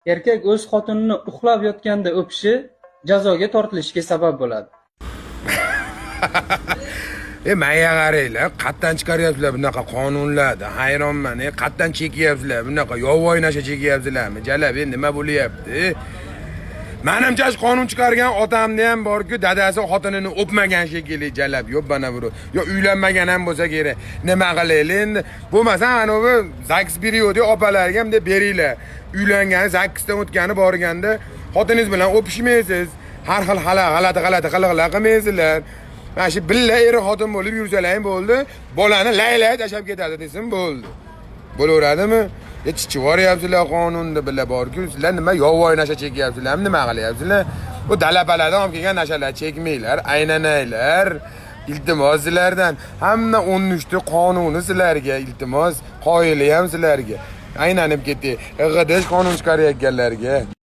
Erkak o'z xotinini uxlab yotganda o'pishi jazoga tortilishiga sabab bo'ladi. E, manga qaranglar, qayerdan chiqaryapsizlar bunaqa qonunlarni? Hayronman. E, qayerdan chekyapsizlar bunaqa yovvoyi nasha chekyapsizlarmi, jalab? E, nima bo'lyapti? Manimcha, shu qonun chiqargan otamni ham borku, dadasi xotinini o'pmagan shekilli, jalab. Yo'q, bana bu yo uylanmagan ham bo'lsa kerak. Nima qilaylik endi? Bo'lmasa anavi ЗАГС период opalarga ham deb beringlar. Uylangani, ЗАГС dan o'tgani borganda xotiningiz bilan o'pishmaysiz, har xil g'alati g'alati qiliqlar qilmaysizlar. Mana shu billa er xotin bo'lib yursalar bo'ldi, bolani laylay tashlab ketadi desin, bo'ldi. Bo'laveradimi? E, chichib yuboryapsizlar qonunni, bila borku. Sizlar nima, yovvoyi nasha chekyapsizlarmi, nima qilyapsizlar? Bu dalapaladan olib kelgan nashalar chekmanglar, aylanaylar. Iltimos sizlardan. Hamma 13 ta qonuni sizlarga, iltimos, qoyili ham sizlarga. Aylanib ketdi. G'idish qonun chiqarayotganlarga.